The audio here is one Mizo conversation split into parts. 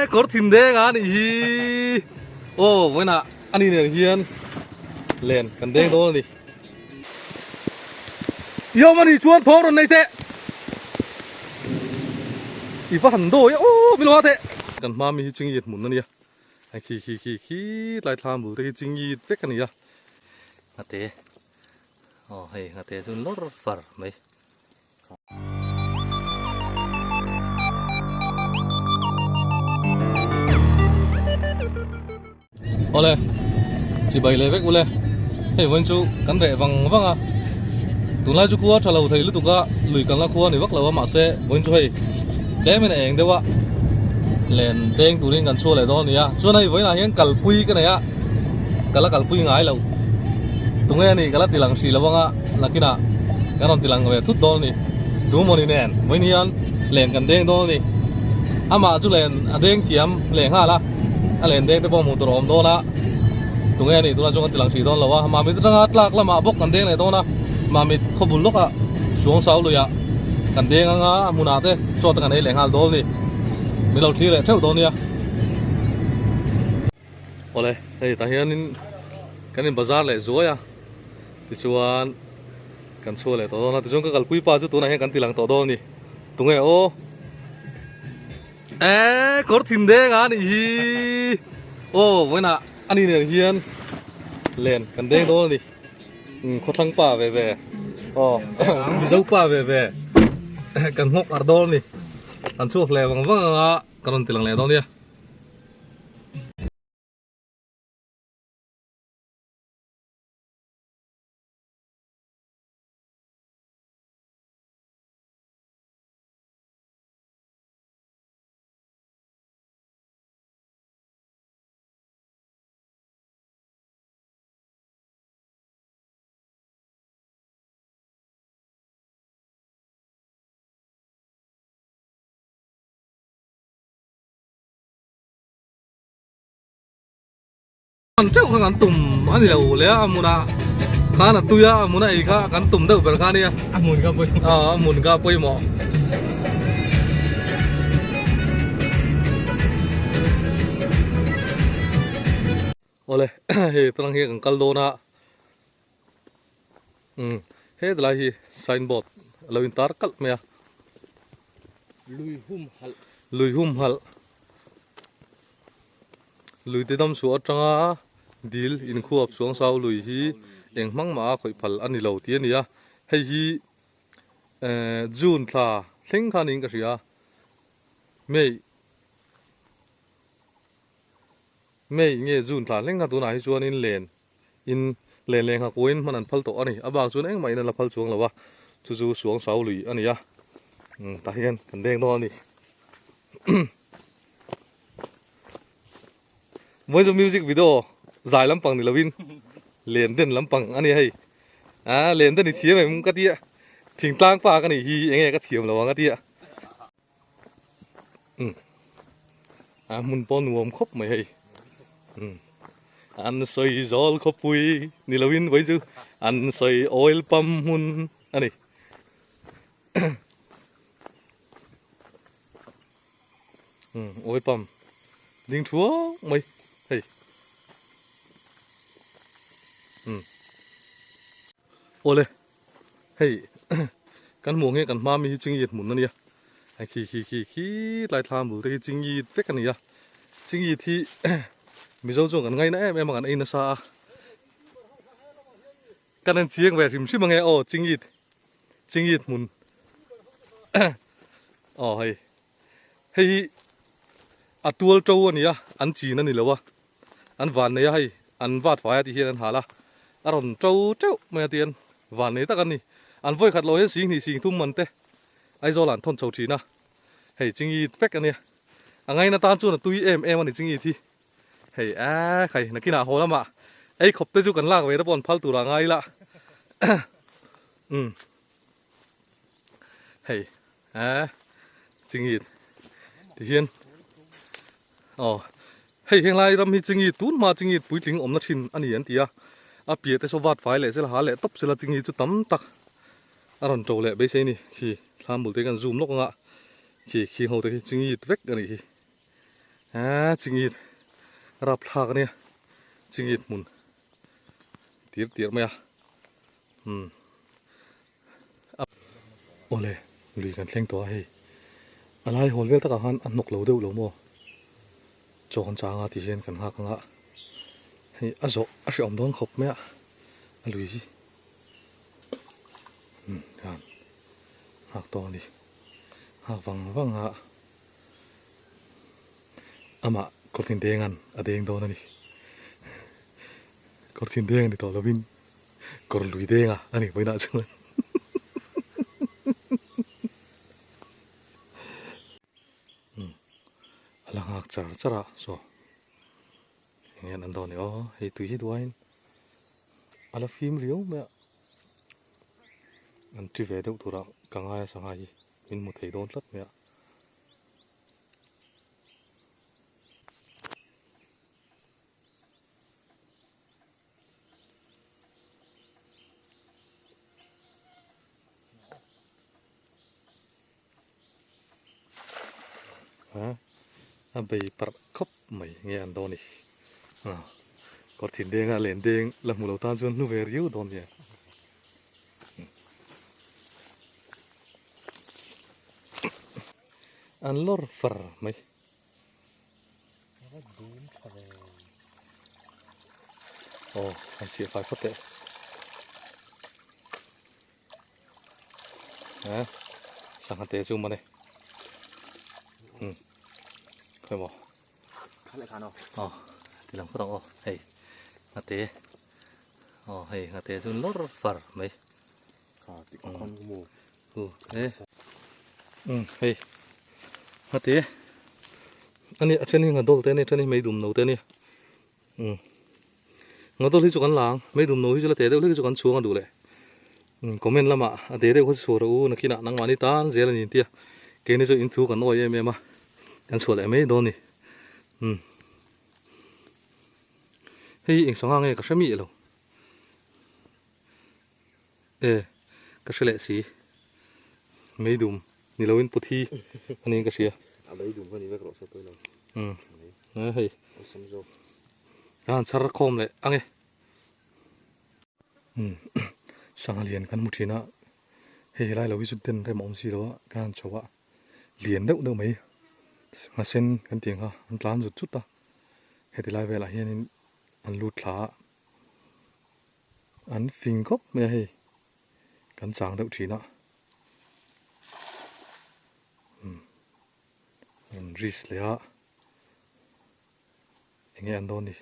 Kawr thin deng a nih hi. Aw vawiinah ani nen hian len kan deng dawn a ni. I awm a nih chuan thawng rawn nei teh. I va han dawi a aw mi lo a teh. Kan hma mi hi chingit hmun a nia. Khi khi khi khi tlai thla bul te hi chingit vek a ni a. Nghate aw hei nghate chu lawr far mai. Awle chibai leh vek ule hei vawiin chu kan reh vang vang a tunlai chu khua tha lo thei lutuk a lui kalna khua a ni vak lo a mahse vawiin chu hei tlem in a eng deuh a len deng turin kan chhuak leh dawn a ni a chuan hei vawiinah hian kalpui ka nei a ka la kalpui ngai lo tunge a nih ka la ti lang hrih lo ang a nakinah kan rawn ti lang ve thut dawn a ni tumawni nen vawiin hian len kan deng dawn a ni amah chu len a deng thiam leh nghal a a len deng te pawh hmuh tur a awm dawn a tunge a nih tunah chuan kan ti lang hrih dawn lo a mamit atanga tlak lamah bawk kan deng leh dawn a mamit khawbul lawkah suang sau luiah kan deng anga a hmunah te chaw te kan ei leh nghal dawn a ni min lo thlir leh theuh dawn nia. Awle hei tah hianin kan in bazar leh zuai a tichuan kan chhuah leh tawh dawn a tichuan ka kalpui pa chu tunah hian kan ti lang tawh dawn a ni tunge aw eh kawr thin deng a nih hi aw vawiinah ani nen hian len kan deng dawn a ni khawthlang pa ve ve aw mizo pa ve ve kan nghawk ar dawn a ni kan chhuak leh vang vang anga ka rawn ti lang leh dawn nia. An teuh kha kan tum a ni lo le a hmunah khan a tui a a hmun a ei kha kan tum deuh ber kha a nia a hmun kha pawimawh a hmun kha pawimawh awle hei tlang hi kan kal dawn a umm hetlai hi signboard a lo intar kalh mai a lui hum halh lui hum halh lui te dam chhuah atanga dil inkhuap chuang sau lui hi eng hmang mah a khawih phal a ni lo tih a ni a hei hi ehh june thla thleng khan in ka hria may may nge june thla thleng kha tunah hi chuanin len in len leh nghakuain hman an phal tawh a ni. A bak chuan engmah in an la phal chuang lo a, chu chu suang sau lui a ni a, tah hian kan deng dawn a ni. Vawiin chu music video zai lampang ni lovin len den lampang a ni hei. A len den i thiam em ka tia, thingtlang pa ka nih hi enge ka thiam lo ang a tia. A hmun pawh nuam khawp mai hei an sawi zawl khawpui ni lovin vawi chu an sawi oil pump hmun a ni oil pump ding thuak mai hei awle. Hei kan hmuh ang hian kan hma mi hi chingit hmun a nia hei khi khi khi khi tlai thla bul te hi chingit vek a ni a chingit hi mizo chuan kan ngaina em em a kan ei nasa a kan en chiang ve hrim hrim ange aw chingit chingit hmun aw hei hei hi a tual to a ni a an chin a ni lo a. An van nei a hei an vat fai a tih hian an hal a, a rawn to teuh mai a tian van nei tak an ni. An vawi khat loh hian sing hnih sing thum man te Aizawl ah an thawn chho thin a, hei chingi vek a nia. A ngaina tan chuan a tui em em a ni chingi thi. Hei eek hei nakinah haw lamah ei khawp te chu kan lak ve te pawh an phal tur ah ngai ila umm hei eek chingi ti hian. Aw, hei henglai ram hi chingi tun hma chingi puitling awmna thin a ni an ti a, a piah te saw vat fai leh sela ha leh tawp sela chingi chu tam tak a rawn to leh beisei a ni khi thlam bul te hi kan zoom lawk anga khi khi ho te khi chingi vek a nih hi. Eee chingit rapthlak ania chingit hmun tir tir mai a umm awle lui kan thleng tawh a hei a lai hawl vel takah khan a hnawk lo deuh lo maw chawn changa ti hian kan nghak anga hei a zawh a hreawm dawn khawp mai a a lui hi umm khan nghak tawh a ni nghak vang vang a. Amah kawrthin dengan a deng dawn a ni. Kawrthin deng a ni tawh lovin kawr lui denga a ni vawiinah chuan. Umm a la nghak char char a saw eng nge an dawn ni aw hei tui hi duaiin a la fim riau mai a an ti ve deuh turah ka ngai a sangha hi min hmu thei dawn tlat mai a. A bei parh khawp mai nge an dawn ni kawr thin denga len deng la hmu lo tan chuan hlu ve riau dawn nia. An lawr far mai. Aw an chhiah fai phawt teh. Eh sangha te chu mawni. Hmm. Khawi maw. Aw ti lang phawt ang aw hei ngate aw hei ngate chu lawr far mai. Umm hei ngate ani a then hi ngadawl te ani a then hi meidum no te ani umm ngadawl hi chu kan la ang meidum no hi chu la teh deuh hlek hi chu kan chhuang a duh leh umm comment lamah a teh deuh kha chu chhuah rawh u nakinah nangmahni tan zel a ni tia keini chu in thu kan awi em em a kan chhuah leh mai dawn a ni umm hei hi eng sangha nge ka hre miah lo. E ka hre leh si meidum ni lo in puthi a niin ka hria a meidum kha ni vek rawh se pawi lo um e hei ka han chhar khawm leh ang e um sangha lian kan hmu thin a hei helai lo hi chu den rem a awm si lo a ka han chho a lian deuh deuh mai sangha sen kan tih ang kha an tlan zut zut a heti lai velah hianin an lut thla a. An fing khawp mai a hei kan chang deuh thin a umm rawn risk leh a enge an dawn ni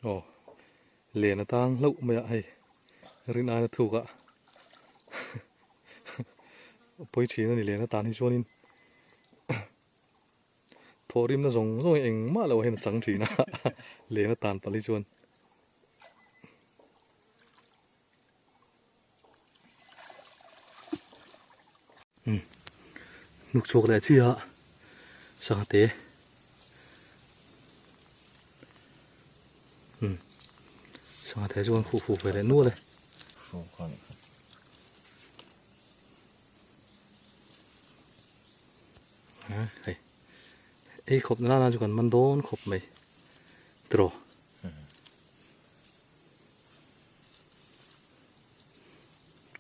aw len atang hlauh mai a hei rin aina thuk a pawi thin a ni len atan hi chuanin. Thawhrimna zawng zawng hi engmah lo hian a chang thin a, len a tan palh hi chuan. Umm hnuk chhuak leh chi a sangha te umm sangha te chuan khuh fuh ve leh nual e. Hei ei khawp na lana chu kan man dawn khawp mai tiraw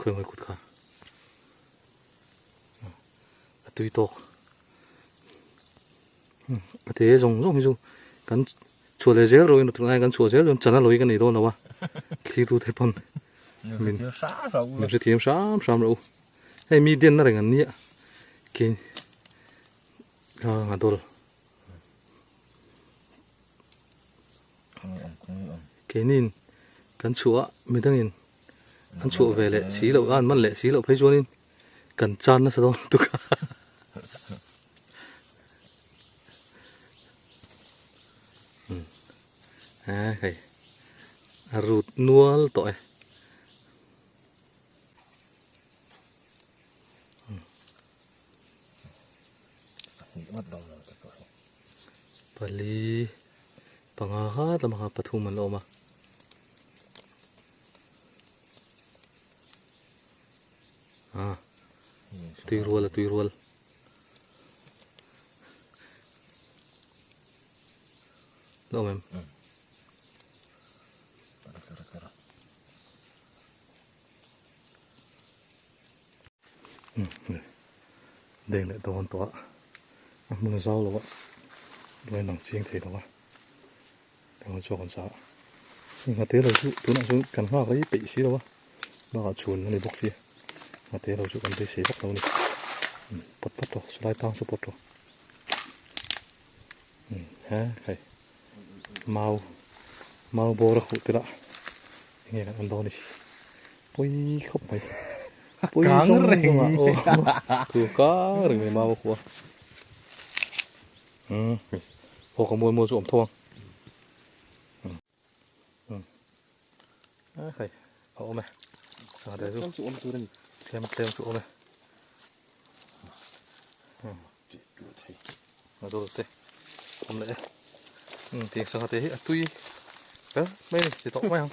khawi mawi kut kha a tui tawk a te zawng zawng hi chu kan chhuah leh zel rawh in tunlai kan chhuah zel chuan chana lawi ka nei dawn lo a thlir tu te pawn min hrethiam hram hram rawh u. Hei mi denna reng an nia ke a dawl keinin kan chhuah a midangin an chhuah ve leh si loh a an man leh si loh phei chuanin kan chan nasa dawn lutuk a hei a rut nual tawh e. Pali panga hat lam kha pathum an la awm a. Ah tui rual a tui rual. La awm em? Deng leh dawn tawh a, a hmun a zau lo a, buai nang chiang thei lo a, engemaw chu a rawn sa a, nghate lo chu tunah chuan kan nghak rei peih si lo a, bakah chhun a ni bawk si, nghate lo chu kan beisei vak lo a ni, pawt pawt rawh chulai tang chu pawt rawh. He hei mau mau bawr a huh tel a enge kan en dawn ni pawi khawp mai pawi zawng zawng ah aw thu kang reng mai mau a huh a umm aw ka mual mual chu a awm tho ang umm hei a awm e sangha te chu awm tur a ni tlem tlem chu awm e a dawr te awm leh e umm tiang sangha te hi a tui ber mai a ni ti tawh mai ang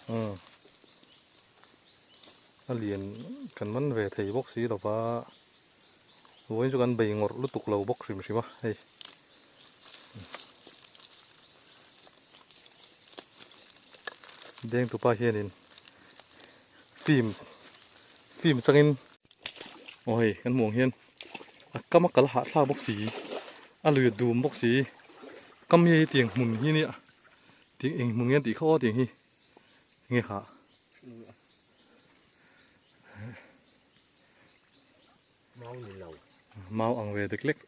umm a lian kan man ve thei bawk si lova vawiin chu kan bei ngawrh lutuk lo bawk hrim hrim a hei. Deng tupa hianin film film changin aw hei kan hmuh ang hian a kam a kal hahthlak bawk si a lui a dum bawk si kam hi hei tiang hmun hi nia tiang eng hmun nge an tih kha aw tiang hi enge kha Mau ni lo. Mau ang ve dek lek.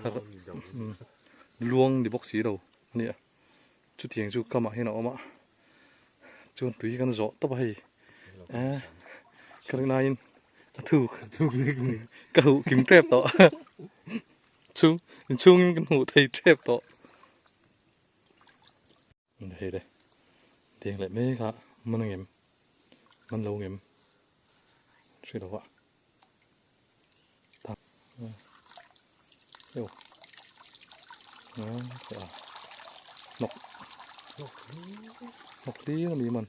Mau ni lo. Luang ni bawk si lo ania. Chutiang chu kamah hian a awm a. Chuan tui kan zawh tawp a hei. Eh ka ring laiin a thuk. A thuk nek ni. Ka huh kim tep tawh. Chhung inchhungin kan hmuh thei tep tawh. Hei le deng leh mek a man ang em man lo ang em hre lo a eo hnawk hnawk hlir a ni man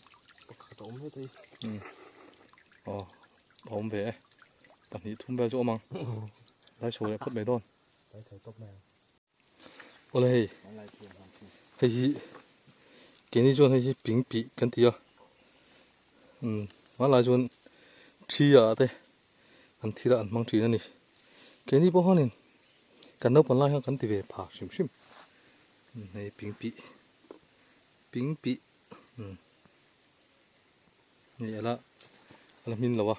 pakhat a awm ve thei aw a awm ve e pahnih thum vel chu a awm ang lai chho leh phawt mai dawn lai chho tawp mai ang. Awle hei hei hi keini chuan hei hi ping pih kan ti a umm hmanlai chuan thi ah te an thil ah an hmang thin a ni keini pawh hianin kan naupang lai hian kan ti ve pha hrim hrim hei ping pih ping pih umm hei ala ala hmin lo a.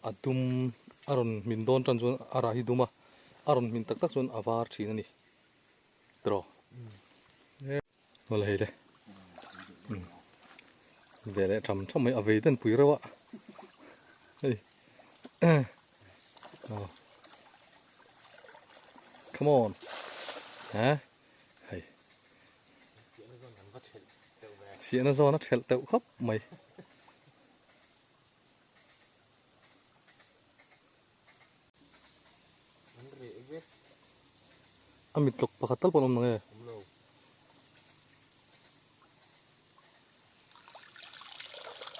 A dum a rawn hmin dawn tan chuan a rah hi dum a a rawn hmin tak tak chuan a var thin a ni tiraw awle hei le ve leh tham tham mai a vei den pui reuh a hei aw come on ha hei chhiahna zawn a thelh teuh khawp mai. A mit tlawk pakhat tal pawh an awm nang e.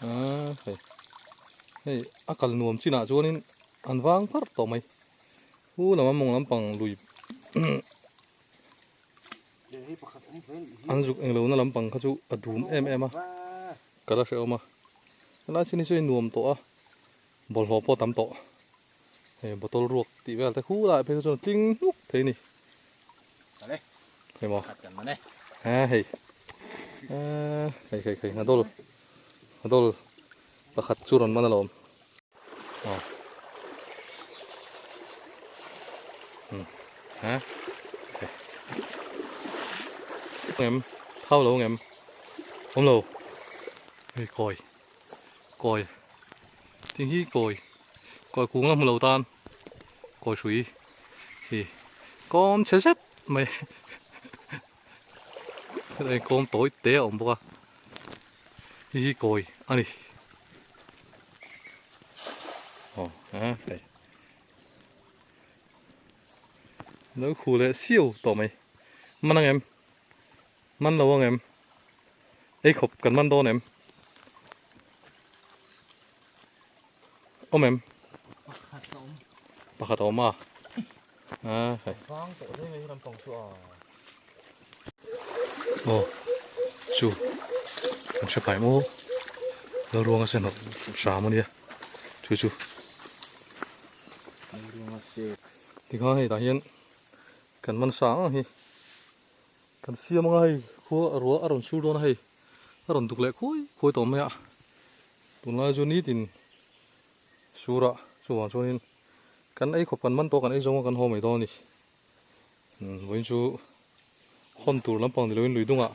Ah hei hei a kal nuam chinah chuanin an vang pharh tawh mai hu lama mawng lampang lui An zuk englo na lampang kha chu a dum em em a, ka la hrehawm a, helai chin hi chu a nuam tawh a, bawlhhlawh pawh a tam tawh, hei bottle ruak tih vel te khu lai phei kha chuan a tling hnuk thei a ni. Hei maw? Ha hei hei hei hei ngadawl ngadawl pakhat chu rawn man alawm. Aw. Ha? Ngem, thau lo ngem. Awm lo. Hei kawi. Kawi. Ting hi kawi. Kawi kung la hmu lo tan. Kawi hrui. Hi. Kawm chhe zet mai. Hei kawm tawi te a awm bawk a. Hei hi kawi a ni. Aw ha hei. Lo khu leh siau tawh mai. Man ang em? Man lo ang em? Ei khawp kan man dawn em? Awm em? Pakhat a awm a. A hei. Vang tawh hle mai ram pang chu a. Aw chu kan hre pai maw Lalruanga sen hawk hram ania chu chu. Lalruanga sen. Tikhan hei tah hian kan man sang ang hi kan siam anga hei khua ruah a rawn sur dawn a hei a rawn duk leh khuai khuai tawh mai a tunlai chu nitin sur a chuvang chuanin kan ei khawp kan man tawh kan ei zawng a kan haw mai dawn a ni vawiin chu hawn tur lampang ni loin lui dungah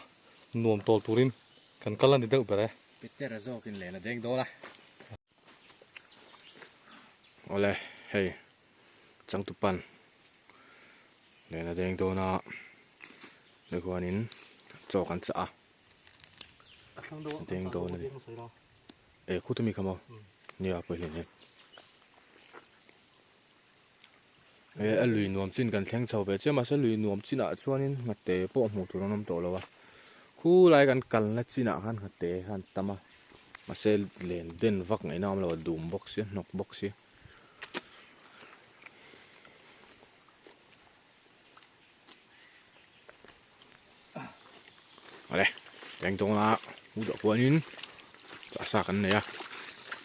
nuam tawl turin kan kal a ni deuh ber e. Peter a zawkin len a deng dawn a. Awle hei changtupan len a deng dawn a tikhuanin chaw kan chah a deng dawn a ni e khuta mi kha maw nia pawi hle hle e a lui nuam chin kan thleng chho ve chiah mahse lui nuam chinah chuanin nghate pawh hmuh tur an awm tawh lo a khulai kan kalna chinah khan nghate khan tam a mahse len den vak ngaihna a awm lo a dum bawk sia hnawk bawk sia. Awle leng dawn a hmuh duah kualin chahsa kan nei a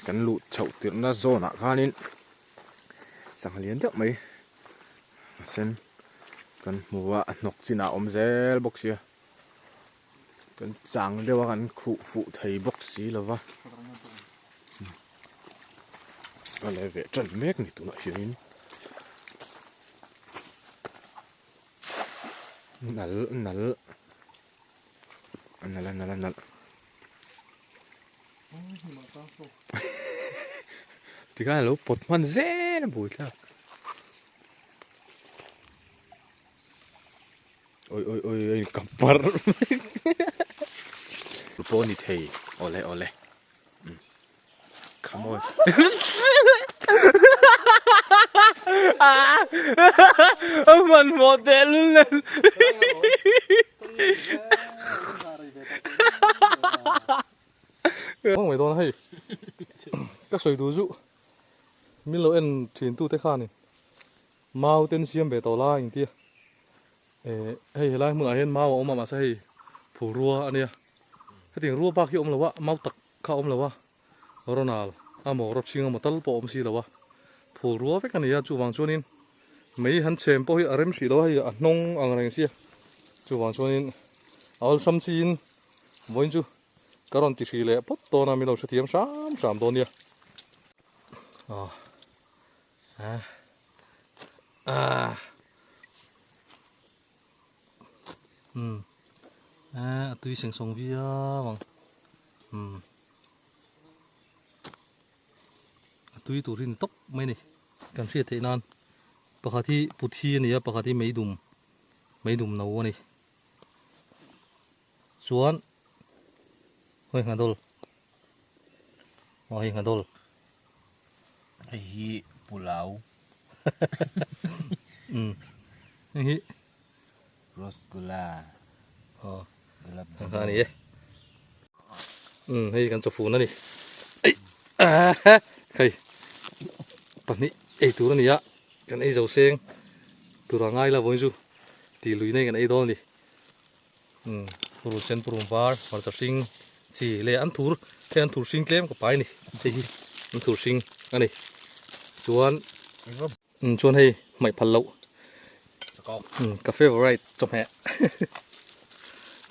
kan luh chhoh tirhna zawn ah khanin sangha lian deuh mai a sen kan hmu a a hnawk chinah a awm zel bawk sia kan chang deuh a kan khuh fuh thei bawk si lo va a le ve tan mek a ni tunah hianin. Nal nal a nal a nal a nal tikhan alo pawt hman zel a bui thlak oi oi oi oi ka parh pawh a ni thei awle awle. Come on. Man mo te lul nen. Mang mai dawn hei. Ka sawi duh zu. Min lo en thin tu te khanin mau ten siam ve tawh la engtia. Eh hei helai hmunah hian mau a awm a mahse hei phul rua a nia. Hetiang rua bak hi a awm lo a mau tak kha a awm lo a Ronald amaw Rawchhing amaw tal pawh a awm si lo a phul rua vek a ni a chuvang chuanin mei han chhem pawh hi a rem hrih lo a hei a hnawng ang reng sia chuvang chuanin a awlsam chiin vawiin chu ka rawn ti hrih leh phawt dawn a min lo hrethiam hram hram dawn nia. Aw ah ah um ah a tui seng sawng viau ang um a tui tur hi ni tawp mai a ni kan hriat theih nan pakhat hi puthi a ni a pakhat hi meidum meidum no a ni chuan hei nghadawl aw hei nghadawl Hei hi pulau. Um hei hi Rasgulla. Aw Gulab ang kha a ni e. Um hei kan chawfun a ni. Ei ah hei pahnih ei tur a ni a kan ei zo seng tur a ngai la vawiin chu tih lui nei kan ei dawn a ni. Umm purun sen purun var hmarcha hring chi leh an thur hei an thur hring tlem ka pai a ni hei hi an thur hring a ni chuan umm chuan hei hmaih phal loh umm ka favourite chawhmeh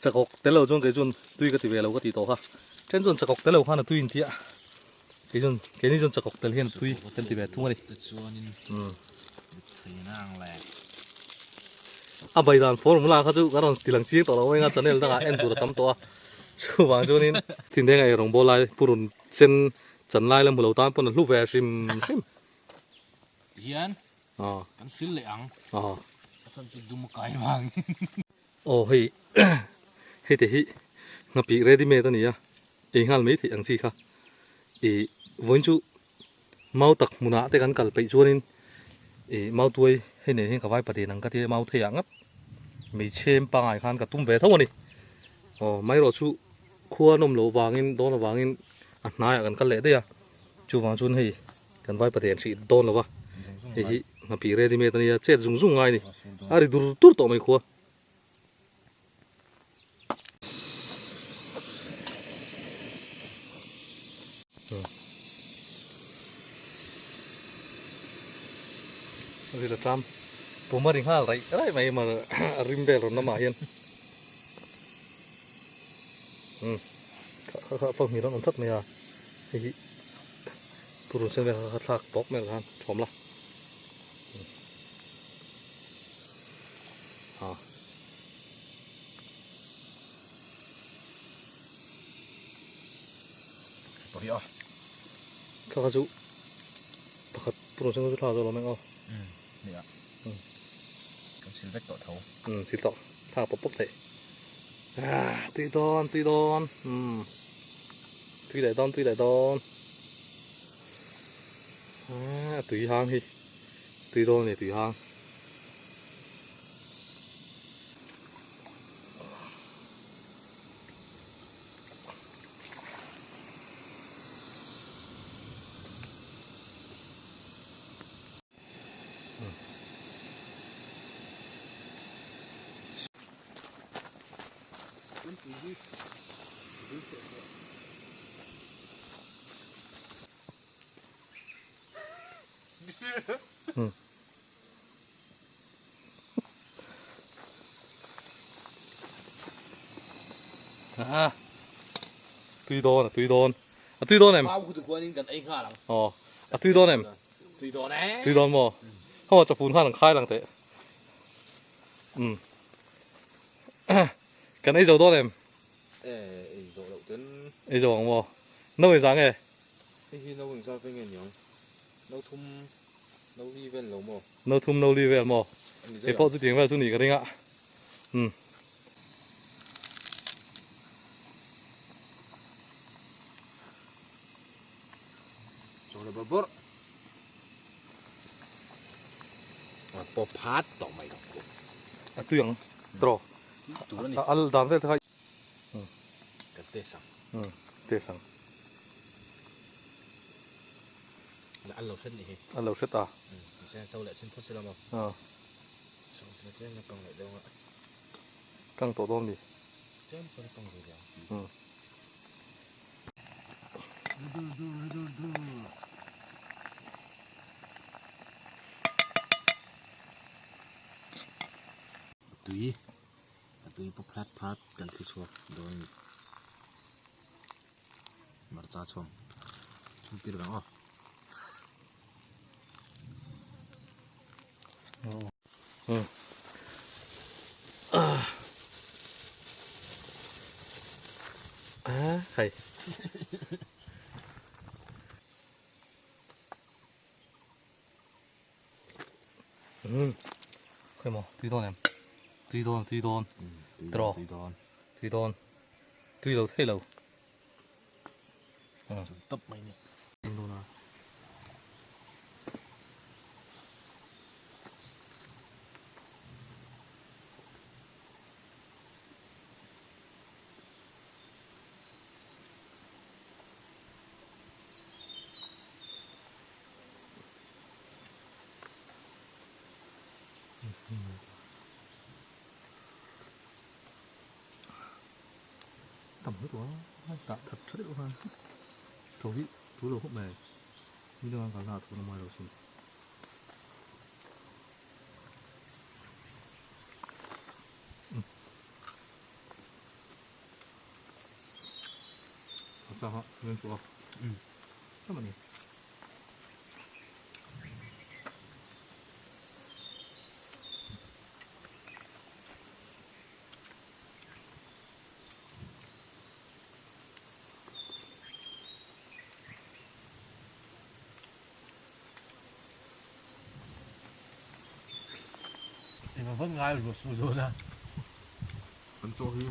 chakawk tel lo chuan kei chuan tui ka ti ve lo ka tih tawh kha then chuan chakawk tel lo khan a tui inti a kei chuan keini chuan chakawk tel hian tui kan ti ve thung a ni umm. A bai dan formula kha chu kan rawn ti lang chiang tawh lo mai a channel dangah en tur a tam tawh a chuvang chuanin thindenga ei rawngbawl lai purun sen chan lai la hmu lo tan pawn a hlu ve hrim hrim. Tihian kan sil leh ang a chhan chu dum a kai vangin. Aw hei hei te hi nghapih ready made a ni a ei nghal mai theih ang chi kha ih vawiin chu Mau tak hmunah te kan kal peih chuanin ih mau tuai hei nen hian ka vai paten ang ka tia mau theiah ngap hmeichhem pangai khan ka tum ve tho a ni. Aw mai erawh chu khua an awm loh vangin dawn avangin a hnaiah kan kal leh daih a chuvang chuan hei kan vai paten hrih dawn lo va hei hi. Nghapih ready made ania chet zung zung ngai a ni. A ri dur dur tawh mai khua. Ri la tlam pum a ri nghal raih raih mai mar a rim vel rawn lamah hian umm kha kha kha fanghmir rawn awm tlat mai a hei hi purun sen vel kha kha thlak tawp mai khan thawm la. Ha. Pahnih a. Kha kha chu pakhat purun sen chu thla zo lo mai aw. Um nia. Um. Kan sil vek tawh tho. Um sil tawh. Thla pawp pawp theih. Ah tui dawn tui dawn. Um. Tui leh dawn tui leh dawn. Ah tui hang hi. Tui dawn a ni tui hang. Ah, tui dawn a tui dawn a tui dawn em aw a tui dawn em tui dawn maw heng chawpun khan an khai lang teh um kan ei zo dawn em ei zo ang maw no ei zang e Hei hi no engzat ve nge niang? No thum no li vel lo maw? No thum no li vel maw? Hei pawh chutiang vel chu ni ka ring a. Umm. Chaw le bawrh bawrh. A pawp phat tawh mai lo. A tui ang draw. Tur a ni. A al dan vel te kha. Kan test ang. Umm test ang. La an lo hret nih hi. An lo hret a. Umm sen so leh chin phawt sila maw. Aw. So sila tlem na kang leh deuh a. Kang tawh dawn mi. Tlem chuan kang ve ve ang. Umm. Dur dur dur dur. Tui. A tui pawh phlat phlat kan thli chhuak dawn a ni. Hmarcha chhuang chhung tir vang aw. Ah, hei. Umm khawi maw tui dawn em tui dawn tui dawn tiraw tui dawn tui dawn tui lo thei lo tawp mai ni eng dawn a Tam hết quá, tạ thật rất deuh khan tho hi thu lo khawp mai ni dang an kalna ah thu na mai lo sin. A tlang a rin chu a tam a ni. Engah vak ngai ruah suh dawn a. Kan chaw hi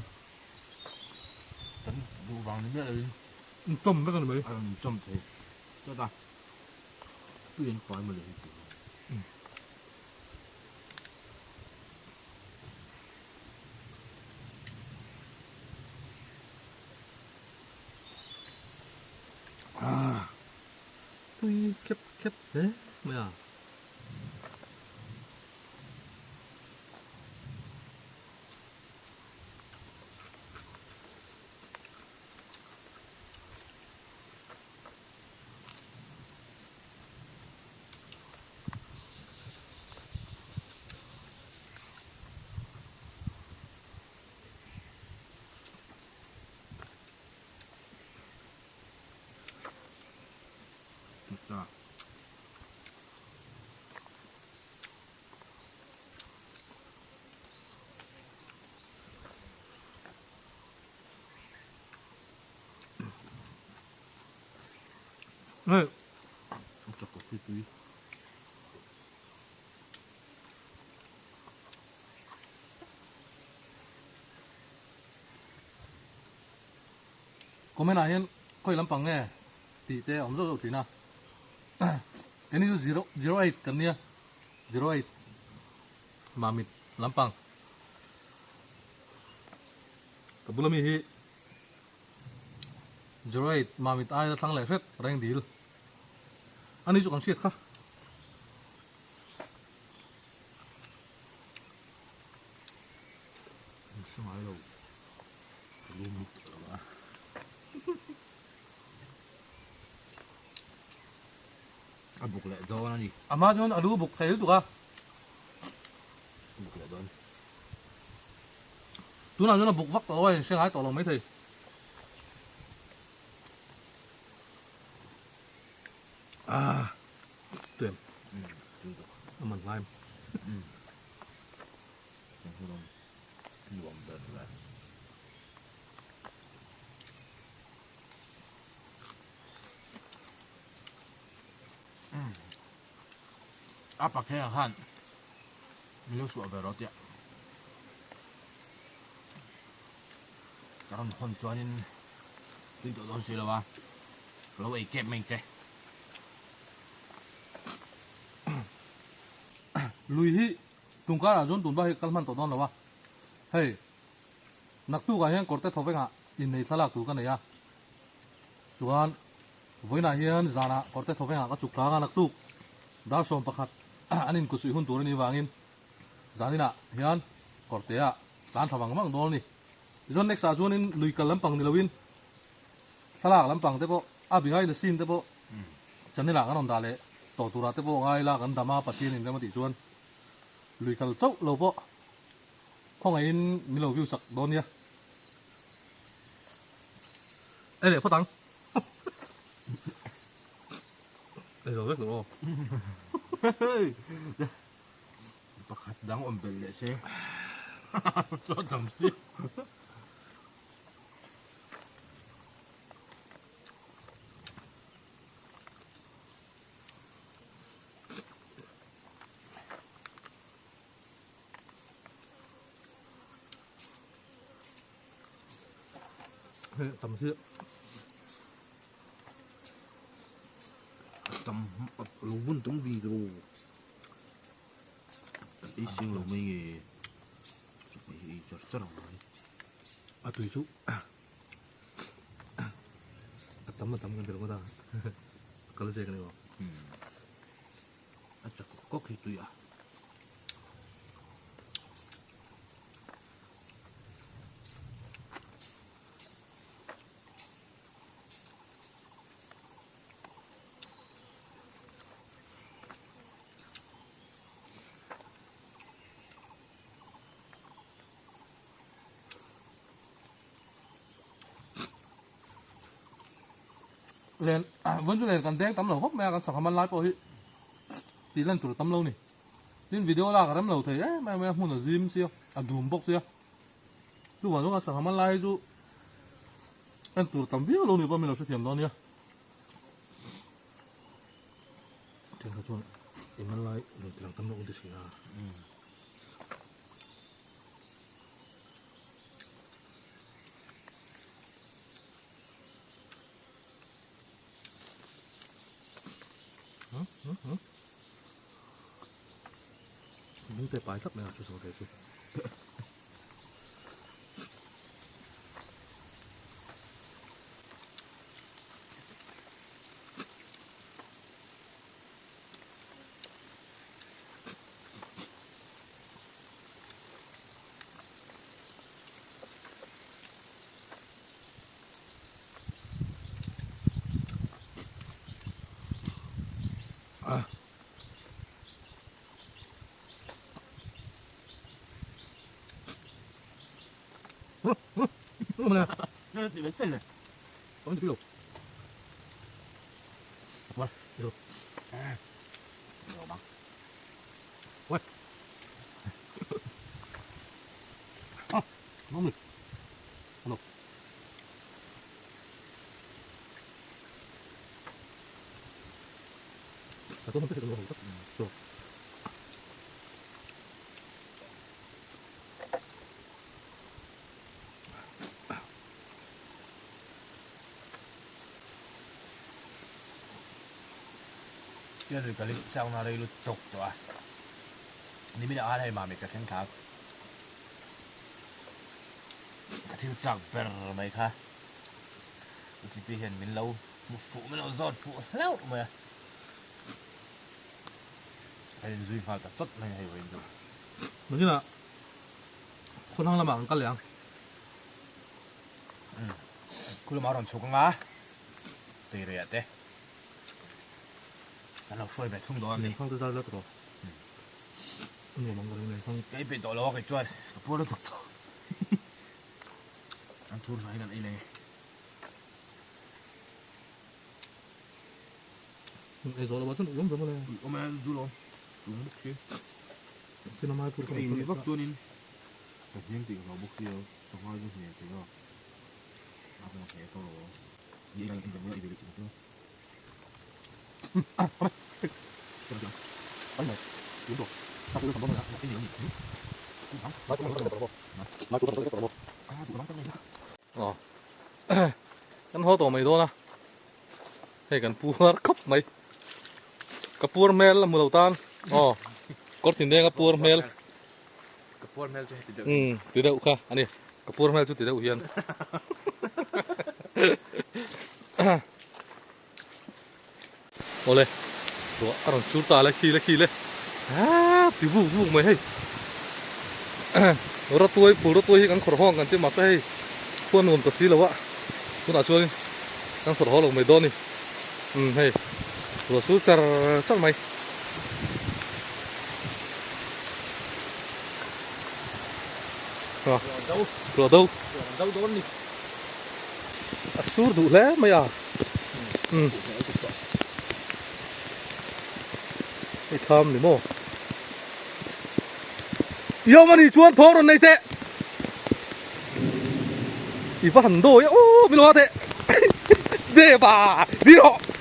kan duh vang ni miah loin Chawm vek a ni mai. A rawn chawm thei tlat a. Tui an fai mawle hi tih. Tui khep khep hle mai a. Hei. Comment ah hian khawi lampang nge tih te a awm zauh zauh thin a. Keini chu zero zero eight kan nia 08 Mamit lampang ka bula mi hi 08 Mamit aia thlang leh hret reng dil ani chu kan hriat kha. A buk leh dawn a ni. A hma chuan a lu buk thei lutuk a. A buk leh dawn. Tunah chuan a buk vak tawh lo a, in hre ngai tawh lo maithei. Ah, tuem. A man hlaim. Nuam ber la. A pakhe ah khan min lo suah ve rawh tia ka rawn hawn chuanin tui tawh dawn si lo a ka lo ei kep mai che. Lui hi tungkarah chuan tun bak hi kal hman tawh dawn lo a, hei naktukah hian kawrte thawvengah innei thlalak tur ka nei a, chuan Vawiinah hian zanah kawrte thawvengah ka chuk tlang a, naktuk dar 11 an inkusuih hun tur a nih vangin zaninah hian kawrteah tlan thla vang vang dawn a ni. Tichuan next ah chuanin lui kal lampang ni loin thlalak lampang te pawh a behind the scene te pawh channel ah kan rawn dah leh tawh turah te pawh ngai la kan dam a Pathian in rem a tih chuan lui kal chauh lo pawh khawngaihin min lo view sak dawn nia. Ei leh phawt ang. Ei zo vek lo aw. Pakhat dang awm belh leh se. Chaw tam si. Tam hi tam lo vun tum vi ro ei sing lo mai nge ei char char ang mai a tui chu a tam a tam kan ti lo ta kal zek ani a chak kok hi tui a. Len vawn chu len kan deng tam lo khawp mai a kan sangha man lai pawh hi tih lan tur tam lo ni. Tin video lak a rem lo thei em em mai a hmun a zim sia a dum bawk sia chuvang chuan sangha man lai hi chu en tur tam viau lo ni pawh min lo hrethiam dawn nia then kha chuan i man lai rawn ti lang tam lo ang ti si a. Bung te pai tlat mai a chu saw te chu. Chian lui ka lim chakna rei lut tawk tawh a, nimin ah khan hei mami ka thleng thla a, ka thil chak ber mai kha UTP hian min lo hmu fuh min lo zawt fuh hlauh mai a, a inzui nghal ta chawt mai a hei vawiin chu. Nakinah khawnhang lamah kan kal leh ang. Khu lamah a rawn chhuk anga tui rei ah te kan lo hruai ve thung dawn a ni. Lenkhang te zar zat rawh. A nuam ang ka ring lenkhang. Ka ei peih tawh lo a kei chuan ka puar lutuk tawh. An thur hnai kan ei leh. Ei zawh lo ah chuan ui awm ve mawle. Ui awm e zu lo tung bawk si. Cinema pur ka ei lui vak chuanin ka hniam tih ka hlau bawk sia sangha chu hne thei a a ka hne tawh lo ni ei ka ei ve leh tih Kan haw tawh mai dawn a, hei kan puar khawp mai, ka puar hmel a hmu lo tan aw kawr thin deng a puar hmel ka puar hmel chu heti deuh umm ti deuh kha a ni ka puar hmel chu ti deuh hian Awle ruah a rawn sur ta le khi le khi le aa ti vuk vuk mai hei rawtuai phul rawtuai hi kan khawrh hawng kan ti mahse hei khua nuam ta si lo a tunah chuan kan khawrh haw lo mai dawn a ni umm hei ruah sur char char mai. Ruah do ruah do dawn ni. A sur duh hle mai a. Umm. Hei tham ni maw. I awm a nih chuan thawm rawn nei teh. I va han dawi a aw min lo a teh. Deva di rawh.